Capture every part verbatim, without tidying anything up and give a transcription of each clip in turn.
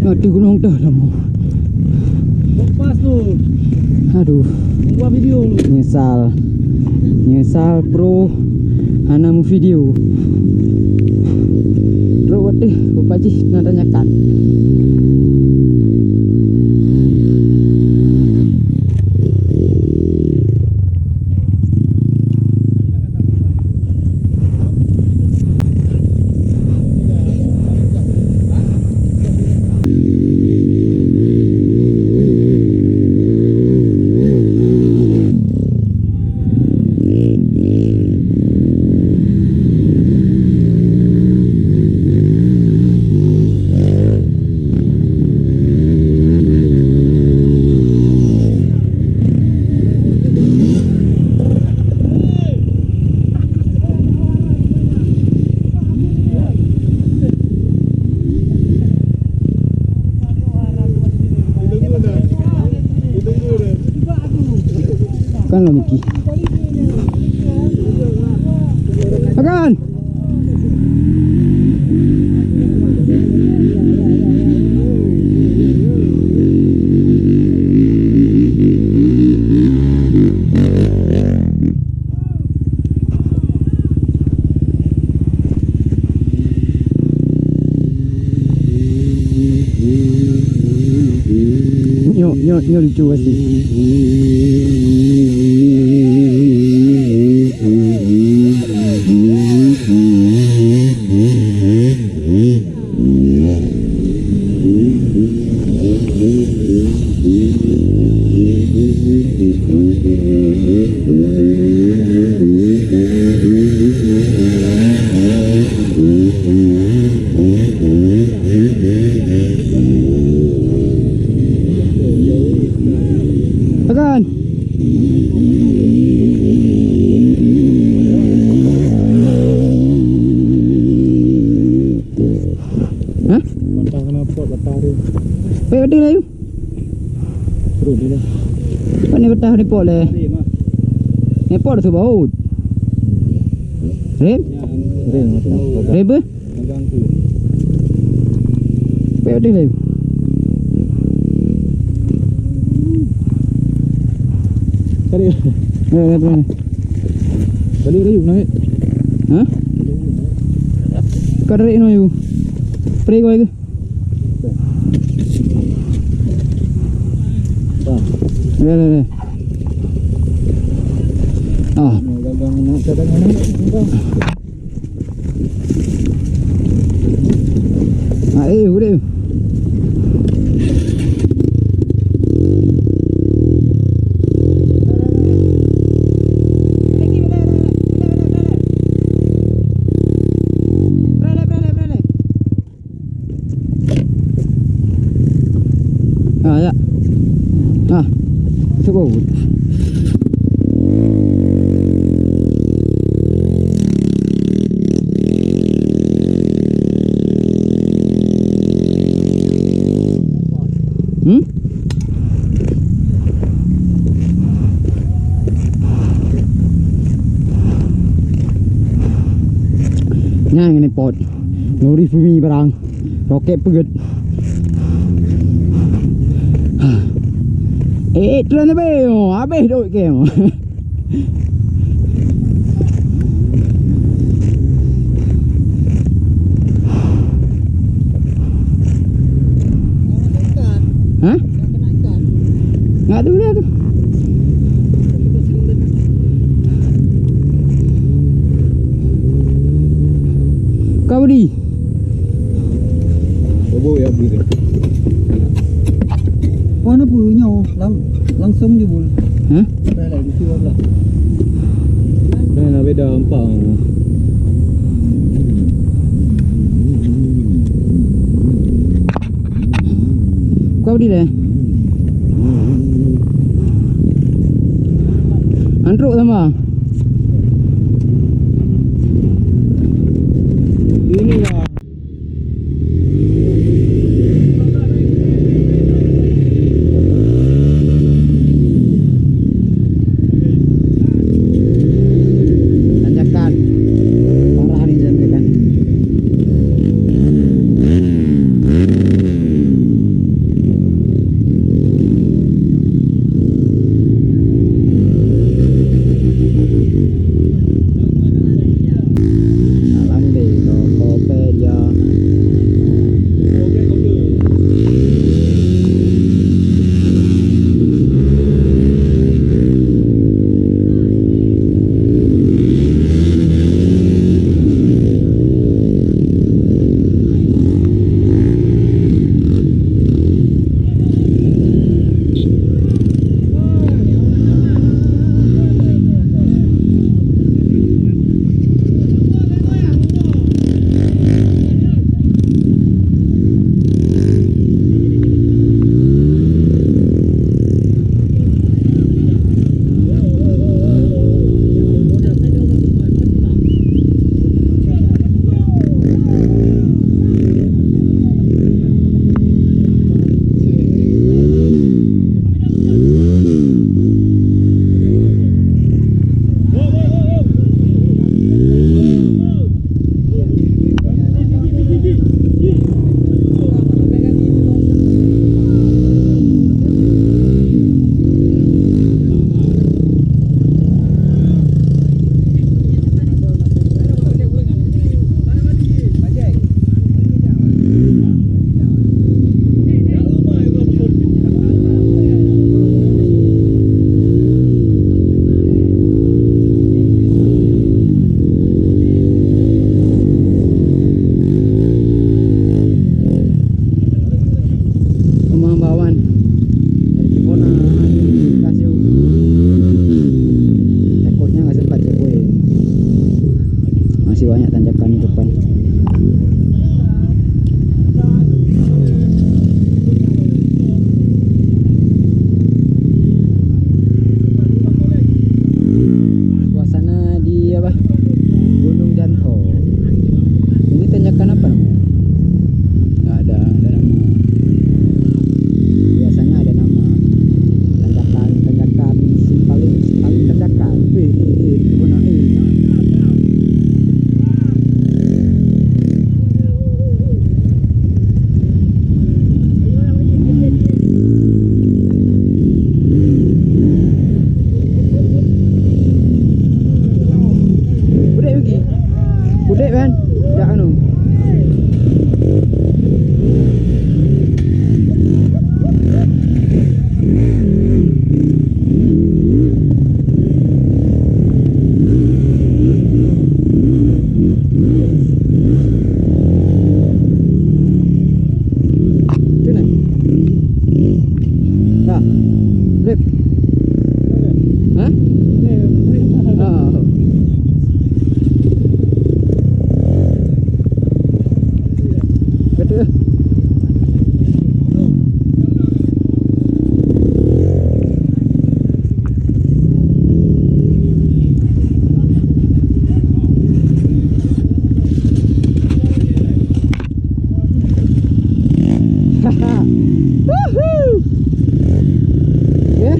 Di gunong dah lama. Lepas tu. Aduh. Buat video. Nyesal. Nyesal pro hana meuvideo. Terus watèe Bapak Haji na tanyakan. Kan lah Miki. Makan. Nyoe, nyoe, nyoe lucu pasti. Makan. Hah? Patah keunan pot, patah dia. Payah deh lah, yuk. Terus dia lah. Pat ni patah ni pot leh? Ni pot tu baut. Rem? Rem, rem. Rem apa? Payah deh lah, yuk. Tarik. Ya, ya, tuan. Balik rayuk naik. Hah? Ka tarik no, yuk. Tarik kau ke? Bang. Dah, dah, dah. Ah. Ni gagang nak cadangan ni, bang. Ah, eh, boleh. Ha, ya. Ha. Cukup. Hmm? Nyan keuneuk pot. Nuri Fumi barang. Roket peugét. Eh, eh, tuan leubeh. Oh, habéh duit kém. Hah? Nggak ada udah tu. Kau beri. Bobo ya beri. Mana punya? Lang-, langsung jebol. Hah? Dah lah, mesti buat lah. Kan nak beda empat. Kau beri deh. Antruk sama. Ini lah. Tanjakan. Parah ni tanjakan. Ha. Woohoo! Eh?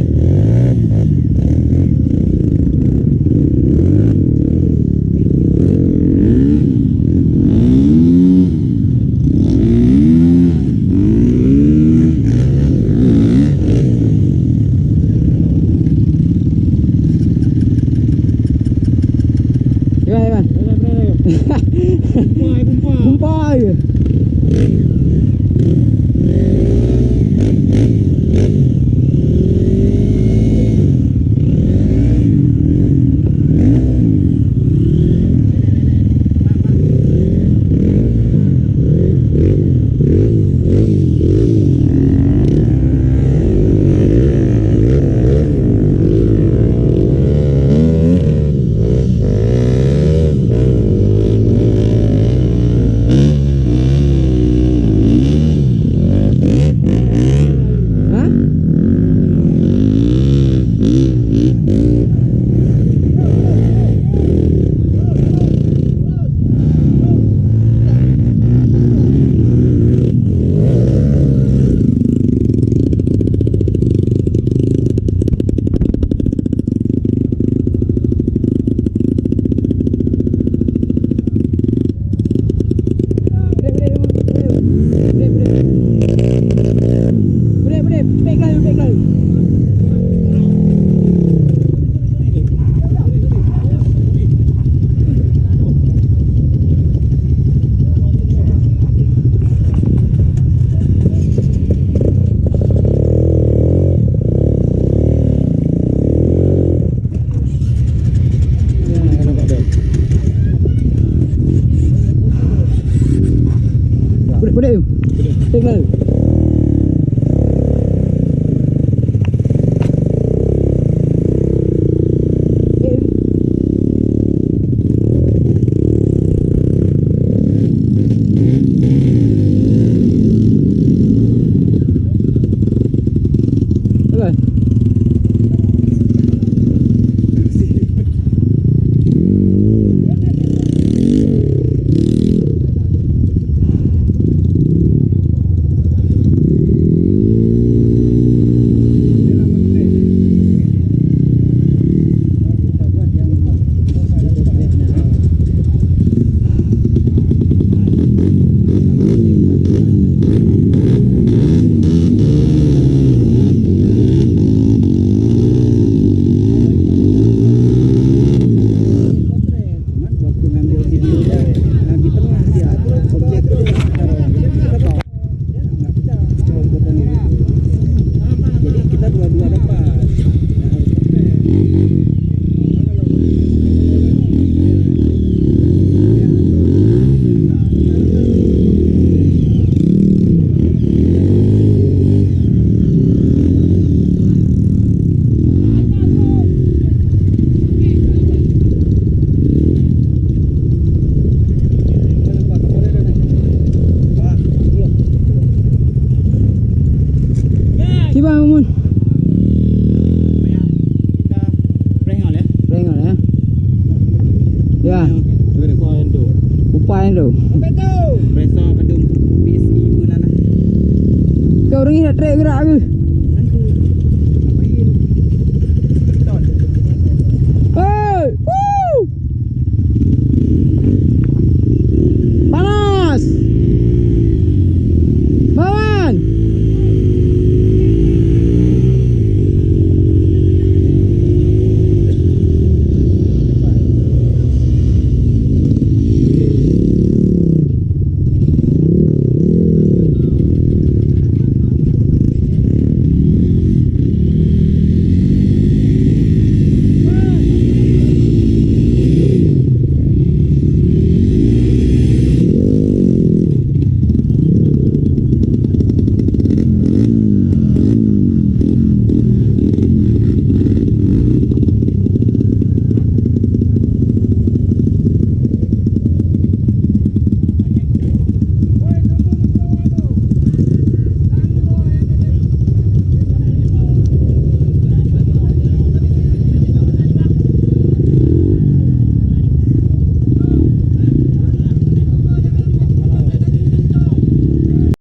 Iwan, Iwan. Kumpai, kumpai. Kumpai. Boleh, boleh. Boleh. Cuman waktu ngambil video dia, nah, di tengah dia, objek tu, taruh. Dia nggak pecah, potong gitu. Jadi kita dua-dua dapat. Kiban, Mun? Prank awak, ya? Prank awak, ya? Ya. Upaya tu. Presa padum P S I pun ada. Kau orang ni nak trek gerak ke?